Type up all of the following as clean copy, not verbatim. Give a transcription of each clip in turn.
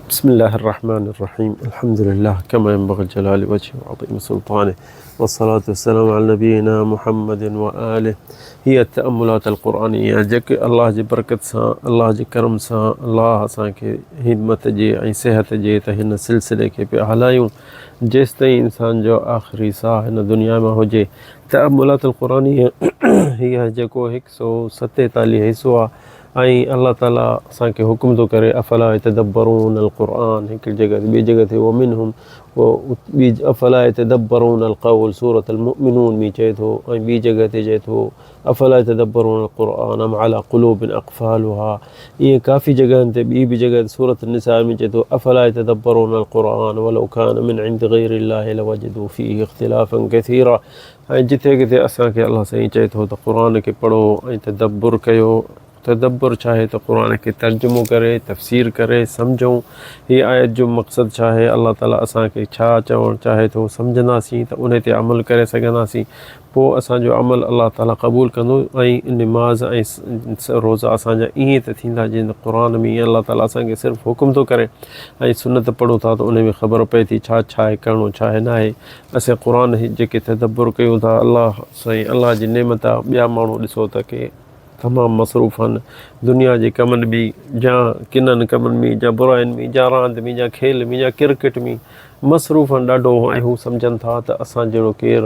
بسم الله الرحمن الرحيم الحمد لله كما ينبغي لجلال وجهه وعظيم سلطانه والصلاة والسلام على نبينا محمد وآله هي التأملات القرآنية جيڪي الله جي برڪت سان الله جي ڪرم سان الله اسان کي همت جي ۽ صحت جي ته هن سلسلي کي پيا هلايون جيستائين انسان جو آخري ساهه هن دنيا ۾ هجي تأملات القرآنية هي جيڪو هڪ سو ستيتاليهه حصو آهي ۽ الله تعالي اسان کي حڪم ٿو ڪري افلا يتدبرون القرآن هڪڙي جڳهه تي ٻي جڳهه تي ومنهم ٻي افلا يتدبرون القول سورة المؤمنون ۾ چئي ٿو ۽ ٻي جڳهه تي چئي ٿو افلا يتدبرون القرآن ام على قلوب اقفالها ائين ڪافي جڳهن تي ٻي به جڳهه تي سورة النساء ۾ چئي ٿو افلا يتدبرون القرآن ولو كان من عند غير الله لوجدوا فيه اختلافا كثيرا ۽ جٿي ڪٿي اسان کي الله سائين چئي ٿو ته قرآن کي پڙهو ۽ تدبر ڪيو، تدبر ڇا آهي ته قرآن کي ترجمو ڪري، تفسير ڪري، سمجهون هي آيت جو مقصد ڇا آهي، الله تعالي اسان کي ڇا چوڻ چاهي ٿو، سمجهنداسين ته انهي تي عمل ڪري سگهنداسين، پوء اسان جو عمل الله تعالي قبول ڪندو ۽ نماز ۽ روزا اسان جا ائين ته ٿيندا جيئن ته قرآن ۾ الله تعالي اسان کي صرف حڪم ٿو ڪري ۽ سنت پڙهون ٿا ته انهي ۾ خبر پئي ٿي ڇا ڇا آهي ڪرڻو ڇا آهي ناهي. اسين قرآن هي جيڪي تدبر ڪيون ٿا الله سائين الله جي نعمت آ ٻيا ماڻهو ڏسو ته ڪي تمام مصروف آهن دنيا جي ڪمن ۾ يا ڪنن ڪمن ۾ يا براين ۾ يا راند ۾ يا کيل ۾ يا ڪرڪيٽ ۾ مصروف آهن ڏاڍو ۽ هو سمجهن ٿا ته اسان جهڙو ڪير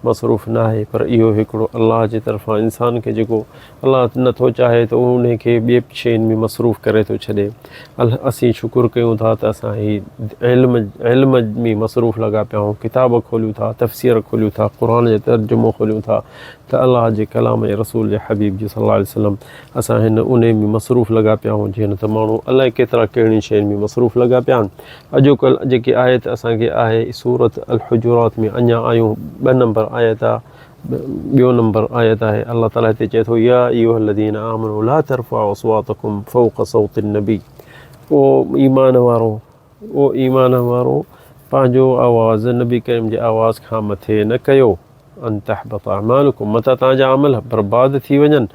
مصروف نه آهي پر اهو هڪڙو الله جي طرفان انسان کي جيڪو الله نه ٿو چاهي ته انهي کي ٻي شين ۾ مصروف ڪري ٿو ڇڏي. اسين شڪر ڪيون ٿا ته اسان هي علم علم ۾ مصروف لڳا پيا آهيون، ڪتاب کوليون ٿا، تفسير کوليون ٿا، قرآن جو ترجمو کوليون ٿا ته الله جي ڪلام ۽ رسول جي حبيب جي صلي الله عليه وسلم اسان هن انهي ۾ مصروف لڳا پيا آهيون جيئن ته ماڻهو الائي ڪيترا ڪهڙين شين ۾ مصروف لڳا پيا آهن. اڄوڪلهه جيڪي آيت اسان کي آهي سورة الحجرات ۾ اڃا آهيون ٻه نمبر آيت آهي. ٻيو نمبر آيت آهي الله تعالي هتي چئي ٿو يا ايها الذين آمنوا لا ترفعوا اصواتكم فوق صوت النبي او ايمان وارو او ايمان وارو پنهنجو آواز نبي ڪريم جي آواز کان مٿي نه ڪيو ان تحبط اعمالكم متان توهان جا عمل برباد ٿي وڃن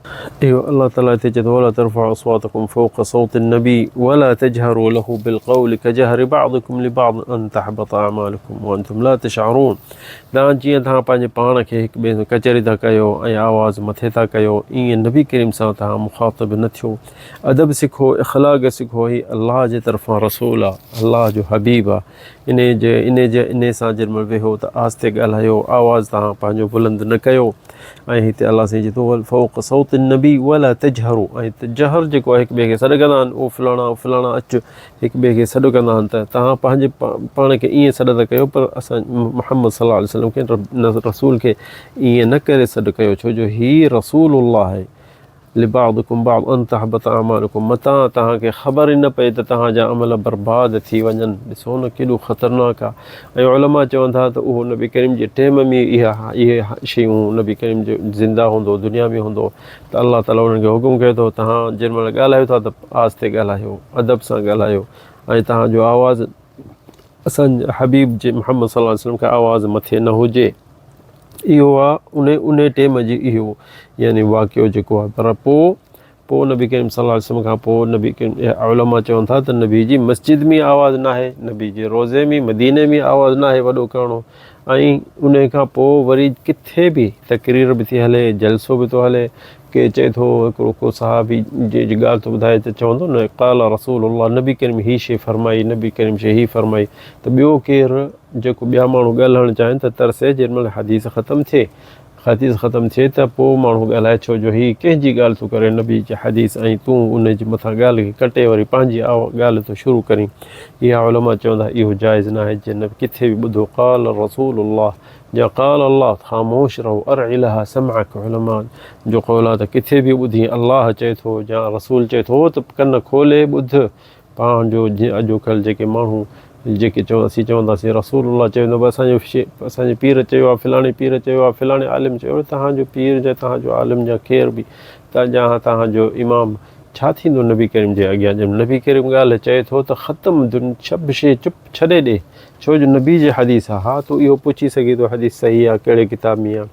اهو الله تعالي هتي چئي ٿو ولا ترفعوا اصواتكم فوق صوت النبي ولا تجهروا له بالقول كجهر بعضكم لبعض ان تحبط اعمالكم وانتم لا تشعرون توهان جيئن توهان پنهنجي پاڻ کي هڪ ٻئي سان ڪچهري ٿا ڪيو ۽ آواز مٿي ٿا ڪيو ائين نبي ڪريم سان توهان مخاطب نه ٿيو ادب سکو اخلاق سکو هي الله جي طرفان رسول آ الله جو حبيب آ انهي جي انهي جي انهي سان جنهن مهل ويهو ته آهستي ڳالهايو آواز توهان پنهنجو بلند نه ڪيو ۽ هتي الله سائين چئي ٿو فوق صوت النبي ولا تجهروا ۽ جهر جيڪو آهي هڪ ٻئي کي سڏ ڪندا آهن او فلاڻا او فلاڻا اچ هڪ ٻئي کي سڏ ڪندا آهن ته توهان پنهنجي پاڻ کي ائين سڏ ته ڪيو پر اسان محمد صلي الله عليه وسلم کي رسول کي ائين نه ڪري سڏ ڪيو ڇو جو هي رسول الله آهي لبعضڪم بعض ان تحبط اعمالڪم متان توهان کي خبر ئي نه پئي ته توهان جا عمل برباد ٿي وڃن ڏسو نه ڪيڏو خطرناڪ آهي ۽ علماء چون ٿا ته اهو نبي ڪريم جي ٽيم ۾ اها اهي شيون نبي ڪريم جو زنده هوندو دنيا ۾ هوندو ته الله تعالي انهن کي حڪم ڪيو ته توهان جنهن مهل ڳالهايو ٿا ته آهستي ڳالهايو ادب سان ڳالهايو ۽ توهان جو آواز اسان حبيب جي محمد صلي الله عليه وسلم کان آواز مٿي نه هجي اهو آ ان ان ٽيم جي اهو يعني واقعو جيڪو آ پر پو پو نبي ڪريم صلي الله عليه وسلم کان پو نبي ڪريم علماء چون ٿا ته نبي جي مسجد ۾ آواز ناهي نبي جي روزي ۾ مديني ۾ آواز ناهي وڏو ڪرڻو ۽ ان کان پو وري ڪٿي به تقرير به ٿي هلي جلسو به ٿو هلي ڪي چئي ٿو هڪڙو ڪو صحابي جي جي ڳالهه ٿو ٻڌائي ته چوندو نه قال رسول الله نبي ڪريم هي شي فرمائي نبي ڪريم شي هي فرمائي ته ٻيو ڪير جيڪو ٻيا ماڻهو ڳالهائڻ چاهين ته ترسي جنهن مهل حديث ختم ٿئي حديث ختم ٿئي ته پوء ماڻهو ڳالهائي ڇو جو هي ڪنهن جي ڳالهه ٿو ڪري نبي جي حديث ۽ تون ان جي مٿان ڳالهه کي ڪٽي وري پنهنجي ڳالهه ٿو شروع ڪرين اها علماء چوندا اهو جائز ناهي جنهن ڪٿي به ٻڌو قال رسول الله جا قال الله خاموش رهو ارعي لها سمعك علماء جو قول آهي ته ڪٿي به ٻڌين الله چئي ٿو يا رسول چئي ٿو ته ڪن کولي ٻڌ پاڻ جو اڄوڪل جيڪي ماڻهو جيڪي چون اسين چونداسين رسول الله چوندو بس اسان جو اسان جي پير چيو آهي فلاڻي پير چيو آهي فلاڻي عالم چيو آهي تهان جو پير جا تهان جو عالم جا ڪير به تهان تهان جو امام ڇا ٿيندو نبي ڪريم جي اڳيان جڏهن نبي ڪريم ڳالهه چئي ٿو ته ختم دن سڀ شي چپ ڇڏي ڏي ڇو جو نبي جي حديث آ ها تون اهو پڇي سگهين ٿو حديث صحيح آ ڪهڙي ڪتاب ۾ آ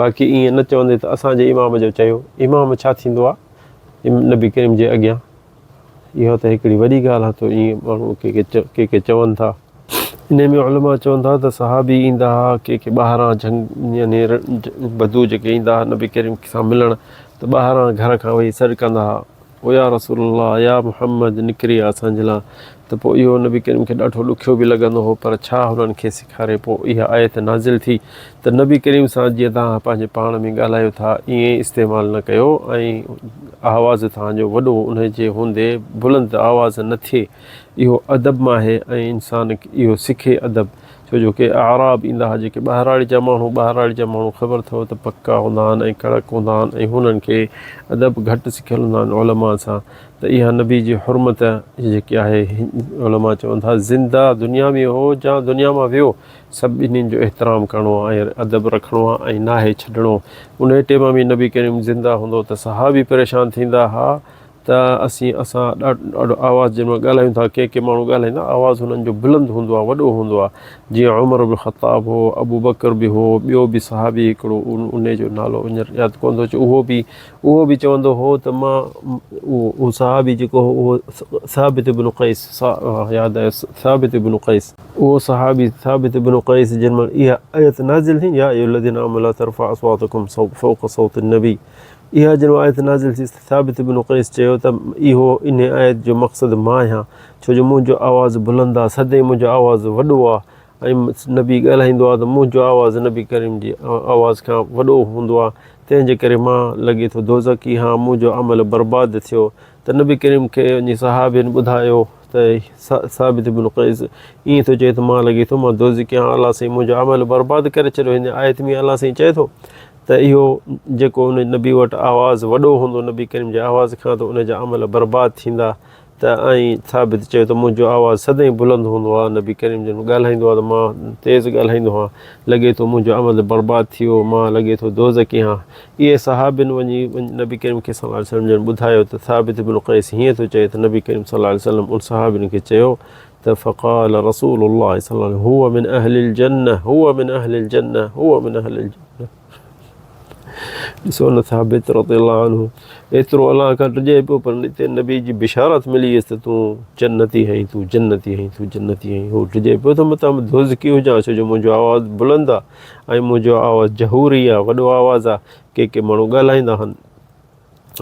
باقي ائين نه چوندي ته اسان جي امام جو چيو امام ڇا ٿيندو آ نبي ڪريم جي اڳيان. اها ته هڪڙي وڏي ڳالهه آهي ته ائين ماڻهو ڪي ڪي ڪي ڪي چون ٿا. انهي ۾ علماء چون ٿا ته صحابي ايندا ها ڪي ڪي ٻاهران جهنگ يعني بدو جيڪي ايندا ها نبي ڪريم سان ملڻ ته ٻاهران گهر کان ويهي سڏ ڪندا ها او يا رسول الله يا محمد نڪري آ اسان جي لاء ته پوء اهو نبي ڪريم کي ڏاڍو ڏکيو به لڳندو هو پر ڇا هنن کي سيکاري پوء اها آيت نازل ٿي ته نبي ڪريم سان جيئن توهان پنهنجي پاڻ ۾ ڳالهايو ٿا ائين ئي استعمال نه ڪيو ۽ آواز توهان جو وڏو ان جي هوندي بلند آواز نه ٿئي اهو ادب مان آهي ۽ انسان اهو سکي ادب ڇو جو ڪي اعراب ايندا ها جيڪي ٻهراڙي جا ماڻهو ٻهراڙي جا ماڻهو خبر اٿو ته پڪا هوندا آهن ۽ ڪڙڪ هوندا آهن ۽ هنن کي ادب گهٽ سکيل هوندا آهن علماء سان ته اها نبي جي حرمت جيڪي آهي علماء چون ٿا زنده دنيا ۾ هو جا دنيا مان ويو سڀ ٻنهين جو احترام ڪرڻو آهي ۽ ادب رکڻو آهي ۽ ناهي ڇڏڻو انهي ٽيم ۾ نبي ڪريم زنده هوندو ته صحابي پريشان ٿيندا ها ته اسين اسان ڏاڍو آواز جنهن مهل ڳالهايون ٿا ڪي ڪي ماڻهو ڳالهائيندا آواز هنن جو بلند هوندو آهي وڏو هوندو آهي جيئن عمر بن خطاب هو ابو بڪر به هو ٻيو به صحابي هڪڙو ان جو نالو هينئر ياد ڪونه ٿو اچي اهو به اهو به چوندو هو ته مان اهو صحابي جيڪو هو اهو ثابت بن قيس ياد آيو ثابت بن قيس اهو صحابي ثابت بن قيس جنهن مهل اها آيت نازل ٿي يا ايها الذين آمنوا لا ترفعوا اصواتكم فوق صوت النبي اها جڏهن آيت نازل ٿي ته ثابت بن قيس چيو ته اهو انهي آيت جو مقصد مان آهيان، ڇو جو منهنجو آواز بلند آهي، سدائين منهنجو آواز وڏو آهي ۽ نبي ڳالهائيندو آهي ته منهنجو آواز نبي ڪريم جي آواز کان وڏو هوندو آهي، تنهن جي ڪري مان لڳي ٿو دوزخي هان، منهنجو عمل برباد ٿيو ته نبي ڪريم کي وڃي صحابين ٻڌايو ته ثابت بن قيس ائين ٿو چئي ته مان لڳي ٿو مان دوزخي آهيان، الله سائين منهنجو عمل برباد ڪري ڇڏيو، هن آيت ۾ الله سائين چئي ٿو ته اهو جيڪو ان نبي وٽ آواز وڏو هوندو نبي ڪريم جي آواز کان ته ان جا عمل برباد ٿيندا ته ۽ ثابت چيو ته منهنجو آواز سدائين بلند هوندو آهي نبي ڪريم جن ڳالهائيندو آهي ته مان تيز ڳالهائيندو آهيان لڳي ٿو منهنجو عمل برباد ٿي ويو مان لڳي ٿو دوزخي آهيان اهي صحابين وڃي نبي ڪريم کي صلي الله عليه وسلم جن ٻڌايو ته ثابت بن قيس هيئن ٿو چئي ته نبي ڪريم صلي الله عليه وسلم ان صحابين کي چيو ته فقال رسول الله صلي الله عليه وسلم هو من اهل الجنه هو من اهل الجنه هو من اهل الجنه ڏسو نه ثابت رضي الله عنه ايترو الله کان ڊڄي پيو پر هتي نبي جي بشارت ملي هيس ته تون جنتي آهين تون جنتي آهين تون جنتي آهين هو ڊڄي پيو ته متان دوزخي هجان ڇو جو منهنجو آواز بلند آهي ۽ منهنجو آواز جهوري آهي وڏو آواز آهي ڪي ڪي ماڻهو ڳالهائيندا آهن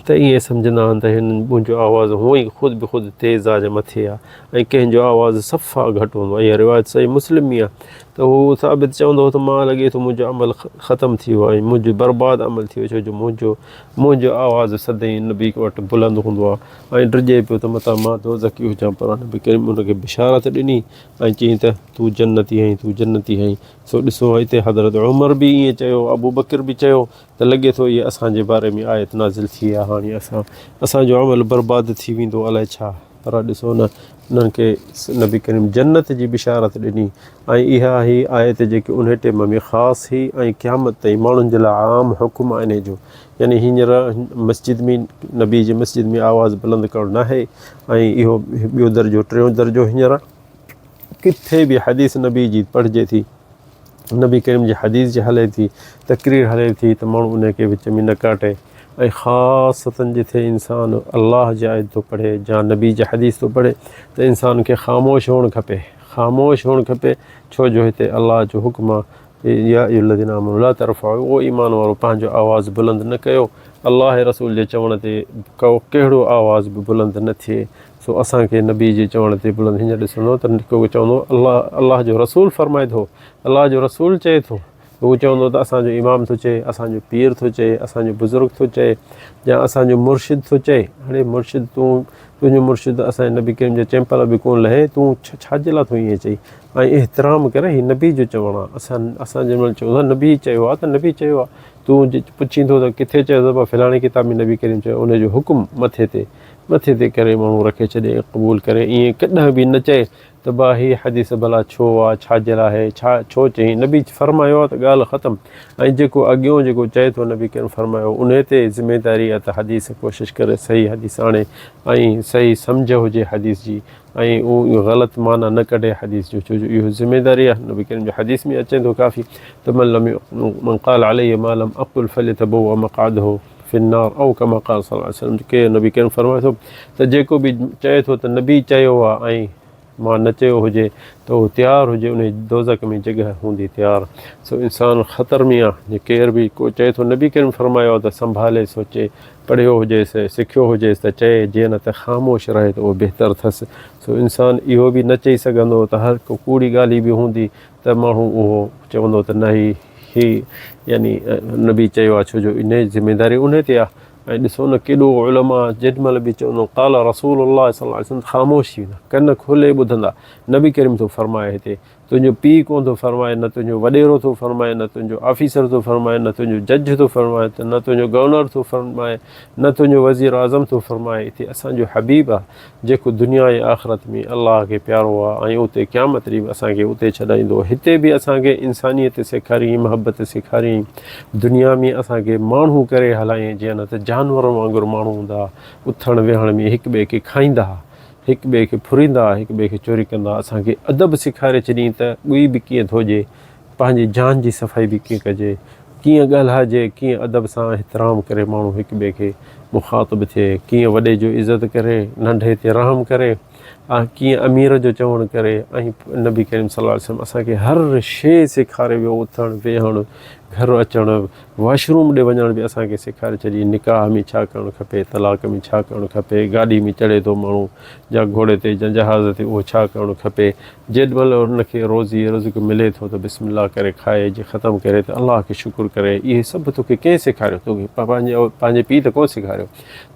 ته ائين سمجهندا آهن ته هن منهنجو آواز هونء ئي خود به خود تيز آهي يا مٿي آهي ۽ ڪنهن جو آواز صفا گهٽ هوندو آهي. اها روايت صحيح مسلم ۾ آهي ته هو ثابت چوندو هو ته مان لڳي ٿو منهنجو عمل ختم ٿي ويو آهي ۽ منهنجو برباد عمل ٿي ويو ڇو جو منهنجو منهنجو آواز سدائين نبي وٽ بلند هوندو آهي ۽ ڊڄي پيو ته متان مان دوزخي هجان پر نبي ڪريم ان کي بشارت ڏني ۽ چيائين ته تون جنتي آهين تون جنتي آهين سو ڏسو هتي حضرت عمر به ائين چيو ابوبڪر به چيو ته لڳي ٿو اها اسان جي باري ۾ آيت نازل ٿي آهي هاڻي اسان اسان جو عمل برباد ٿي ويندو الائي ڇا پر ڏسو نه انهن کي نبي ڪريم جنت جي بشارت ڏني ۽ اها هي آيت جيڪي انهي ٽيم ۾ خاص هئي ۽ قيامت تائين ماڻهن جي لاء عام حڪم آهي انهي جو يعني هينئر مسجد ۾ نبي جي مسجد ۾ آواز بلند ڪرڻ ناهي ۽ اهو ٻيو درجو ٽيون درجو هينئر ڪٿي به حديث نبي جي پڙهجي ٿي نبي ڪريم جي حديث جي هلي ٿي تقرير هلي ٿي ته ماڻهو ان کي وچ ۾ نه ڪاٽي ۽ خاصتاً جتي انسان الله جي آيت ٿو پڙهي يا نبي جي حديث ٿو پڙهي ته انسان کي خاموش هئڻ کپي خاموش هئڻ کپي ڇو جو هتي الله جو حڪم آهي يا ايها الذين آمنوا لا ترفعوا او ايمان وارو پنهنجو آواز بلند نه ڪيو الله رسول جي چوڻ تي ڪهڙو آواز به بلند نه ٿئي سو اسان کي نبي جي چوڻ تي بلند هينئر ڏسندو ته ڪو چوندو الله الله جو رسول فرمائي ٿو الله جو رسول چئي ٿو هو چوندو ته اسان جو امام ٿو چئي اسان جو پير ٿو چئي اسان جو بزرگ ٿو چئي يا اسان جو مرشد ٿو چئي هاڻي مرشد تون تنهنجو مرشد اسان جي نبي ڪريم جا چمپل به ڪون لهي تون ڇا جي لاء ٿو ائين چئي ۽ احترام ڪري هي نبي جو چوڻ آهي اسان اسان جنهن مهل چئون ٿا نبي چيو آهي ته نبي چيو آهي تون پڇين ٿو ته ڪٿي چيو ته فلاڻي ڪتاب ۾ نبي ڪريم چيو ان جو حڪم مٿي تي مٿي تي ڪري ماڻهو رکي ڇڏي ۽ قبول ڪري ائين ڪڏهن به نه چئي ته با هي حديث ڀلا ڇو آ ڇا جي لاء آهي ڇا ڇو چئين نبي فرمايو آ ته ڳالهه ختم ۽ جيڪو اڳيون جيڪو چئي ٿو نبي ڪريم فرمايو انهي تي ذميداري آ ته حديث ڪوشش ڪري صحيح حديث آڻي ۽ صحيح سمجهه هجي حديث جي ۽ اهو غلط معنيٰ نه ڪڍي حديث جو ڇو جو اهو ذميداري آ نبي ڪريم جو حديث ۾ اچي ٿو ڪافي ته من لم من قال علي ما لم اقل فليتبوء مقعده. في النار او ڪما قال صلي الله عليه وسلم ڪير نبي ڪريم فرمائي ٿو ته جيڪو به چئي ٿو ته نبي چيو آهي ۽ مان نه چيو هجي ته اهو تيار هجي انهي دوزخ ۾ جڳهه هوندي تيار. سو انسان خطر ۾ آ جي ڪير به ڪو چئي ٿو نبي ڪريم فرمايو آ ته سنڀالي سوچي پڙهيو هجيس سکيو هجيس ته چئي جي نه ته خاموش رهي ته اهو بهتر ٿس. سو انسان اهو به نه چئي سگهندو ته هر ڪو ڪوڙي ڳالهي به هوندي ته ماڻهو اهو چوندو ته نه هي هي يعني نبي چيو آ ڇو جو انهي ذميداري انهي تي آ. ۽ ڏسو نه ڪيڏو علماء جيڏي مهل به چوندو قال رسول الله صلي الله عليه وسلم خاموش ٿي ويندا ڪن کولي ٻڌندا نبي ڪريم ٿو فرمائي هتي تنهنجو پيء ڪونه ٿو فرمائي نه تنهنجو وڏيرو ٿو فرمائي نه تنهنجو آفيسر ٿو فرمائي نه تنهنجو جج ٿو فرمائي نه تنهنجو گورنر ٿو فرمائي نه تنهنجو وزير اعظم ٿو فرمائي هتي اسان جو حبيب آ جيڪو دنيا ۽ آخرت ۾ الله کي پيارو آ ۽ اتي قيامت ڏينهن به اسان کي اتي ڇڏائيندو. هتي به اسان کي انسانيت سيکاريائين، محبت سيکاريائين. دنيا ۾ اسان کي ماڻهو ڪري هلايائين جيئن نه ته جانورن وانگر ماڻهو هوندا ها، اٿڻ ويهڻ ۾ هڪ ٻئي کي کائيندا ها، هڪ ٻئي کي ڦريندا ها، هڪ ٻئي کي چوري ڪندا ها. اسان کي ادب سيکاري ڇڏيائين ته ڳوئي به ڪيئن ڌوئجي، پنهنجي جان جي صفائي به ڪيئن ڪجي، ڪيئن ڳالهائجي، ڪيئن ادب سان احترام ڪري ماڻهو هڪ ٻئي کي مخاطب ٿئي، ڪيئن وڏي جو عزت ڪري، ننڍي تي رحم ڪري، ڪيئن امير جو چوڻ ڪري ۽ نبي ڪريم صلي الله عليه وسلم اسان کي هر شيء سيکاري ويو، اٿڻ، ويهڻ، گهر اچڻ، واش روم ڏي وڃڻ به اسان کي سيکاري ڇڏي، نڪاح ۾ ڇا ڪرڻ کپي، طلاق ۾ ڇا ڪرڻ کپي، گاڏي ۾ چڙهي ٿو ماڻهو يا گهوڙي تي يا جهاز تي اهو ڇا ڪرڻ کپي، جيڏ مهل ان کي روزي رزق ملي ٿو ته بسم الله ڪري کائي، جي ختم ڪري ته الله کي شڪر ڪري، اهي سڀ توکي ڪنهن سيکاريو؟ توکي پنهنجي پيء ته ڪونه سيکاريو،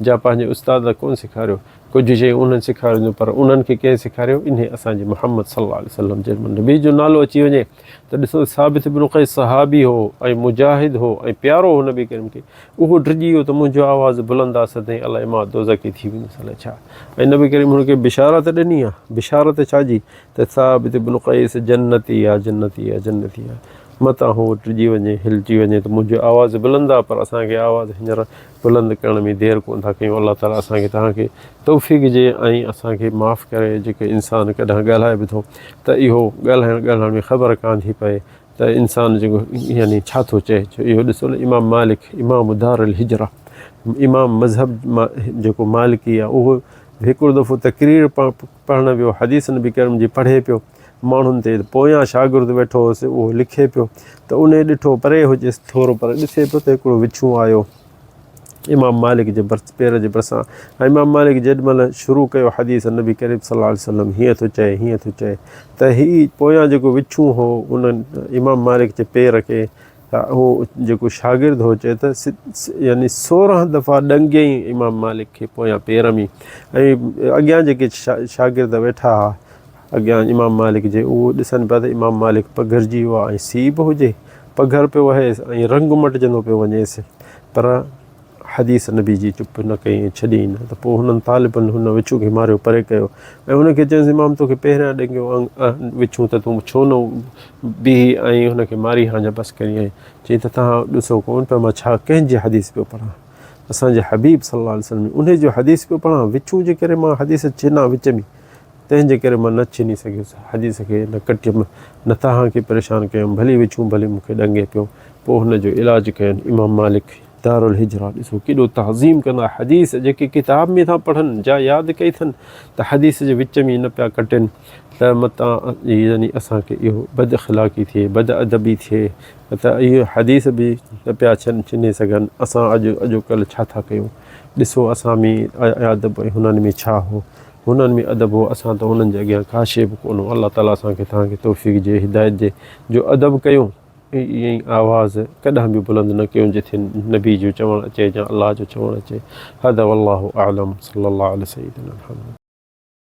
جا پنهنجي استاد ته ڪونه سيکاريو، ڪجهه شيون انهن سيکاريون پر انهن کي ڪنهن سيکاريو؟ انهي اسان جي محمد صلي الله عليه وسلم جنهن مهل نبي جو نالو اچي وڃي ته ڏسو ثابت بن قيس صحابي هو ۽ مجاهد هو ۽ پيارو هو نبي ڪريم کي اهو ڊڄي ويو ته منهنجو آواز بلند آ سدائين الائي مان دوزخي ٿي ويندس الائي ڇا ۽ نبي ڪريم هن کي بشارت ڏني آ بشارت ڇا جي ته ثابت بن قيس جنتي آ جنتي آ جنتي آ متان هو ڊڄي وڃي هلجي وڃي ته منهنجو آواز بلند آ پر اسان کي آواز هينئر بلند ڪرڻ ۾ دير ڪونه ٿا ڪيون الله تعالي اسان کي توهان کي توفيق جي ۽ اسان کي معاف ڪري جيڪي انسان ڪڏهن ڳالهائي به ٿو ته اهو ڳالهائڻ ڳالهائڻ ۾ خبر ڪانه ٿي پئي ته انسان جيڪو يعني ڇا ٿو چئي ڇو اهو ڏسو نه امام مالڪ امام دار الهجره امام مذهب جيڪو مالڪي آهي اهو هڪڙو دفعو تقرير پڙهڻ ويو حديث نبي ڪريم جي پڙهي پيو ماڻهن تي پويان شاگرد ويٺو هوس اهو لکي پيو ته انهي ڏٺو پري هجيس ٿورو پر ڏسي پيو ته هڪڙو وڇون آيو امام مالڪ جي پير جي ڀرسان ۽ امام مالڪ جيڏي مهل شروع ڪيو حديث نبي ڪريم صلي الله عليه وسلم هيئن ٿو چئي هيئن ٿو چئي ته هي پويان جيڪو وڇون هو ان امام مالڪ جي پير کي هو جيڪو شاگرد هو چئي ته يعني 16 دفعا ڏنگيائين امام مالڪ کي پويان پير ۾ ۽ اڳيان جيڪي شاگرد ويٺا هئا اڳيان امام مالڪ جي اهو ڏسن پيا ته امام مالڪ پگهرجي ويو آهي ۽ سيء به هجي پگهر پيو وهيس ۽ رنگ مٽجندو پيو وڃيس پر حديث نبي جي چپ نه ڪئي ۽ ڇڏي نه ته پوء هنن طالبن هن وڇون کي ماريو پري ڪيو ۽ هن کي چيس امام توکي پهريان ڏنگيو وڇون ته تون ڇو نه بيهي ۽ هن کي ماري هان جا بس ڪرين ۽ چئي ته توهان ڏسو ڪونه پيا مان ڇا ڪنهن جي حديث پيو پڙهان اسان جي حبيب صلي الله عليه وسلم انهي جو حديث پيو پڙهان وڇون جي ڪري مان حديث ڇنا وچ ۾ تنهن جي ڪري مان نه ڇني سگهيس، حديث کي نه ڪٽيم، نه توهان کي پريشان ڪيم، ڀلي وڇون ڀلي مون کي ڏنگي پيو. پوء هن جو علاج ڪين. امام مالڪ دارالهجره ڏسو ڪيڏو تعظيم ڪندا حديث جيڪي ڪتاب ۾ ٿا پڙهن جا ياد ڪئي اٿن ته حديث جي وچ ۾ نه پيا ڪٽين ته متان يعني اسان کي اهو بد اخلاقي ٿئي بد ادبي ٿئي ته اهو حديث به نه پيا ڇني سگهن اسان اڄ اڄوڪلهه ڇا ٿا ڪيون ڏسو اسان ۾ ادب ۽ هنن ۾ ڇا هو هنن ۾ ادب هو اسان ته انهن جي اڳيان ڪا شيء به ڪونه هو الله تعالي اسان کي توهان کي توفيق جي هدايت جي جو ادب ڪيون ۽ آواز ڪڏهن به بلند نه ڪيون جٿي نبي جو چوڻ اچي يا الله جو چوڻ اچي هذا والله اعلم صلي الله علي سيدنا محمد.